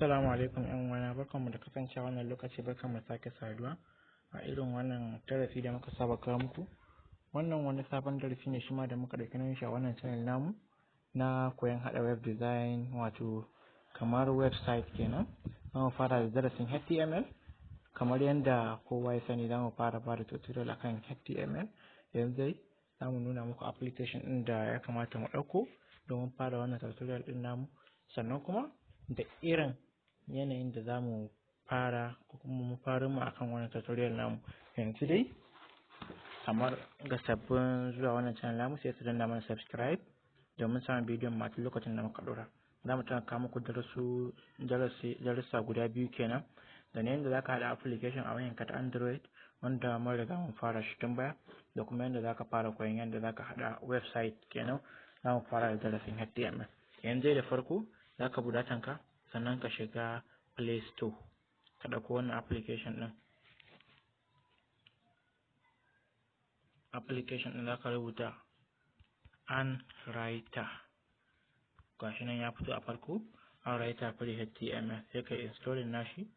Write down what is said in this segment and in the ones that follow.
Assalamu alaikum ƴan uwana, barkanmu da kasancewa wannan lokaci, barkanmu da sake saduwa a irin wannan darasi da muka saba kawo muku. Wannan wani sabon darasi ne shima da muka ɗauki nauyin shi a wannan channel namu na koyon haɗa web design, wato kamar website kenan. Za mu fara da darasin HTML kamar yadda kowa ya sani. Za mu fara bada tutorial akan HTML. Yanzu dai za mu nuna muku application ɗin da ya kamata mu ɗauko domin fara wannan tutorial ɗin namu, sannan kuma da irin yanayin da za mu fara ko kuma mu fara mu akan wannan tutorial namu. Yanzu dai, kamar ga sabbin zuwa wannan channel namu, sai su danna mana subscribe domin samun bidiyon mu a duk lokacin da muka ɗora. Za mu kawo muku darasu darasi darussa guda biyu kenan, da na yanda za ka haɗa application a wayanka ta Android, wanda mun riga mun fara shi tun baya, da kuma yanda za ka fara koyon yanda za ka haɗa website kenan. Za mu fara da darasin HTML. Yanzu dai da farko za ka buɗe datanka, sannan ka shiga Play Store, ka ɗauko wannan application ɗin. Application ɗin za ka rubuta Anwriter, gashi nan ya fito a farko, Anwriter Free HTML, sai ka installing nashi.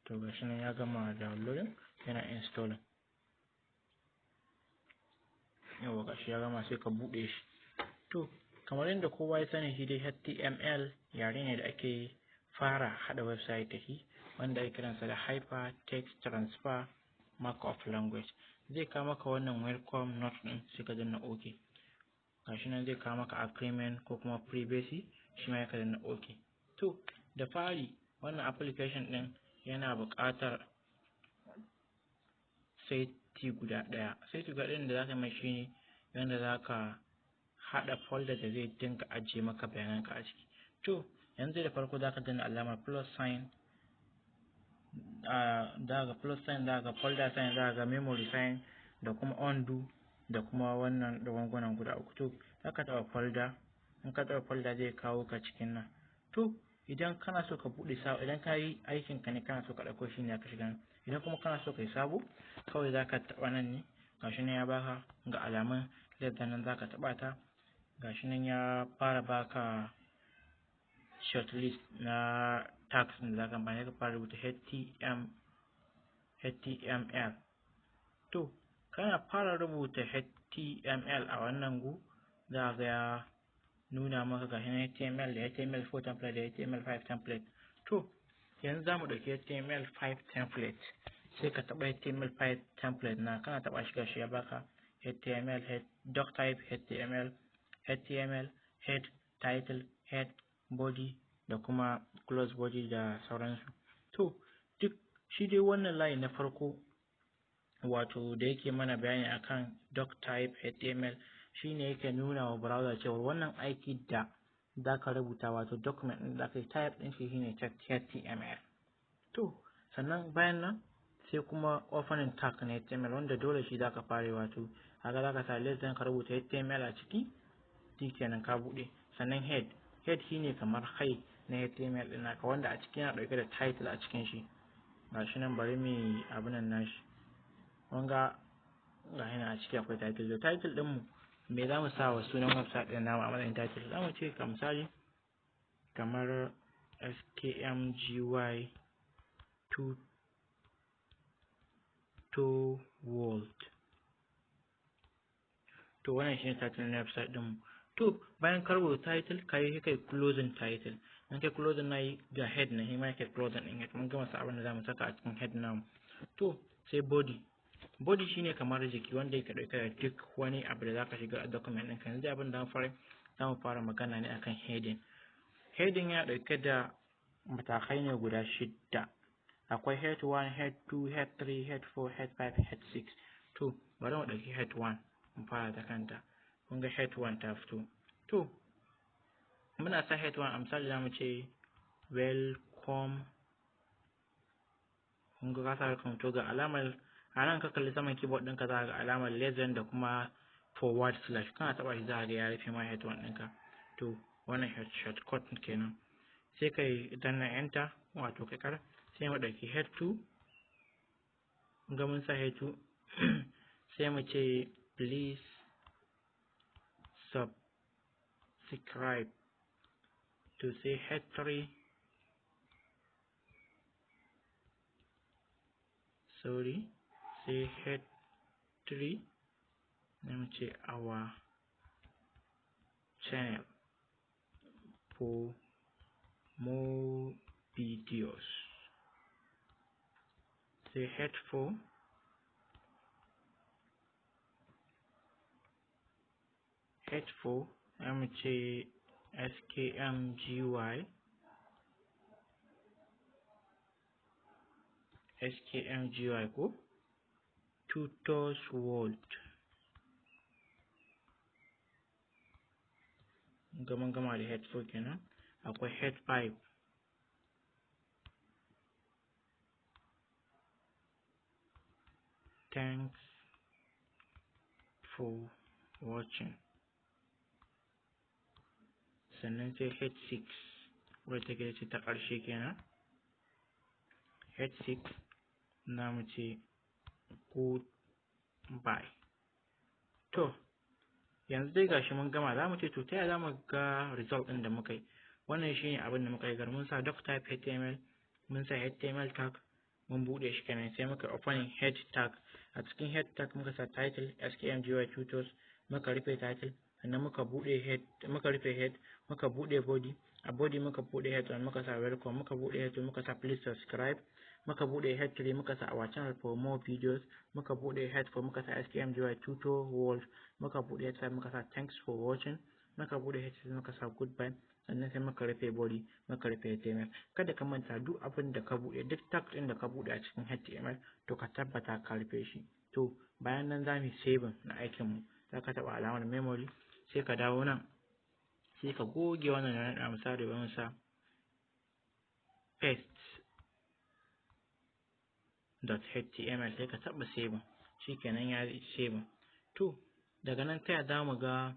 To, gashi nan ya gama downloading, yana installing. Yawwa, gashi ya gama, sai ka buɗe shi. To, kamar yadda kowa ya sani, shi dai HTML yare ne da ake fara haɗa website da shi, wanda ake kiransa da Hypertext Transfer Markup Language. Zai kawo maka wannan welcome note ɗin, sai ka danna OK. Gashi nan zai kawo maka agreement ko kuma privacy, shi ma ka danna OK. To, da fari wannan application ɗin yana buƙatar saiti guda ɗaya. Saiti guda ɗayan da za ka mai shine yanda za ka haɗa folder da zai dinga ajiye maka bayananka a ciki. To, yanzu da farko za ka danna alamar plus sign, za ga plus sign, za ga folder sign, za ga memory sign, da kuma undo, da kuma wannan ɗagungunan guda uku. To, za ka taɓa folder. In ka taɓa folder, zai kawo ka cikin nan. To, idan kana so ka buɗe sabo, idan ka yi aikin ka ne kana so ka ɗauko shi ne ka shiga nan. Idan kuma kana so ka yi sabo, kawai za ka taɓa nan ne. Gashi nan ya baka ga alamun less nan, za ka taɓa ta. Gashi nan ya fara baka shortlist na tags da za ka amfani, ka fara rubuta HTM, HTML. To, kana fara rubuta HTML a wannan gu, za ga ya nuna maka gashi nan HTML da HTML4 template da HTML5 template. To, yanzu za mu ɗauki HTML5 template, sai ka taɓa HTML5 template na. Kana taɓa shi, gashi ya baka HTML head, doc type HTML, HTML head, title, head, body, da kuma close body da sauransu. To, duk shi dai wannan layi na farko, wato da yake mana bayani akan doc type HTML, shine yake nuna wa browser cewa wannan aiki da za ka rubuta, wato document ɗin da ka yi type ɗin shi, shine HTML. To, sannan bayan nan sai kuma opening tag na HTML, wanda dole shi za ka fara, wato haka za ka sa less than, ka rubuta HTML a ciki, shi kenan ka buɗe. Sannan head. Head shine kamar kai na HTML ɗin naka, wanda a ciki yana ɗauke da title a cikin shi. Gashi nan, bari mu abu nan nashi. Kun ga ga nan a ciki akwai title. To, title ɗin mu, me za mu sa wa sunan website ɗin namu a matsayin title? Za mu ce ka misali kamar SKMGY 2 to world. To, wannan shine title na website ɗin mu. To, bayan ka rubuta title, ka yi kai closing title. In kai closing nayi, ga head na, shi ma kai closing ɗin head. Mun gama sa abin da za mu saka a cikin head namu. To, sai body. Body shine kamar jiki, wanda yake ɗauke da duk wani abu da zaka shiga a document ɗinka. Yanzu abin da za mu fara magana ne akan heading. Heading yana ɗauke da matakai ne guda shidda. Akwai head 1, head 2, head 3, head 4, head 5, head 6. To, bari mu ɗauki head 1 mu fara ta kanta. Kun ga head 1 ta fito. To, muna sa head 1, a misali za mu ce "Welcome". Kun ga ka sa "Welcome". To, ga alamar a nan, ka kalli saman keyboard ɗinka, za ga alamar less than da kuma forward slash. Kana taɓa shi, za ga ya rufe ma head 1 ɗinka. To, wannan shortcut kenan. Sai kai danna enter, wato kai kar. Sai mu ɗauki head 2. Ga mun sa head 2, sai mu ce Please subscribe to, say, head 3, sorry, say head 3, na mu ce our channel for more videos. Sai head 4, head 4, za mu ce skmgy skmgy ko Tutors World. Gama gama da head 4 kenan. Akwai head 5, thanks for watching. Sannan sai head 6, wadda take ce ta ƙarshe kenan. Head 6 na mu ce goodbye. To, yanzu dai gashi mun gama. Za mu ce, to, ta yaya za mu ga result ɗin da muka yi? Wannan shine abin da muka yi. Gar mun sa doctype HTML, mun sa HTML tag, mun buɗe shi kenan. Sai muka opening head tag. A cikin head tag muka sa title skmgy tutors, muka rufe title. Sannan muka buɗe head, muka rufe head, muka buɗe body. A body muka buɗe head 1, muka sa welcome. Muka buɗe head 2, muka sa please subscribe. Muka buɗe head 3, muka sa our channel for more videos. Muka buɗe head 4, muka sa skmgy tutor world. Muka buɗe head 5, muka sa thanks for watching. Muka buɗe head 6, muka sa goodbye. Sannan sai muka rufe body, muka rufe HTML. Kada ka manta, duk abin da ka buɗe, duk tag ɗin da ka buɗe a cikin HTML, to ka tabbata ka rufe shi. To, bayan nan za mu saving na aikin mu. Za ka taɓa alamar memory, sai ka dawo nan, sai ka goge wannan da na misali, bari sa paste.html, sai ka taɓa saving. Shikenan, ya saving. To, daga nan ta za mu ga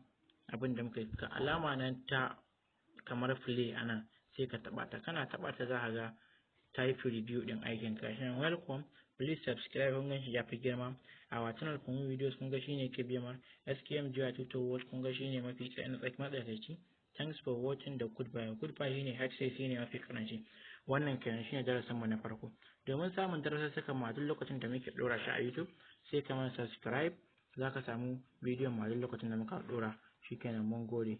abin da muka yi? Ga alama nan ta kamar play a nan, sai ka taɓa ta. Kana taɓa ta, za ka ga ta yi preview ɗin aikin ka. Shi welcome, please subscribe, kun gan shi ya fi girma. Our channel for more videos, kun ga shine ke biyar. Skm GY tutor world, kun ga shine mafi tsayin tsaki matsakaici. Thanks for watching da goodbye. Goodbye shine head, sai shine mafi karanci. Wannan kenan shine darasin mu na farko. Domin samun darussukan mu a duk lokacin da muke dora shi a YouTube, sai ka mana subscribe, za ka samu bidiyon mu a duk lokacin da muka dora. Shikenan, mun gode.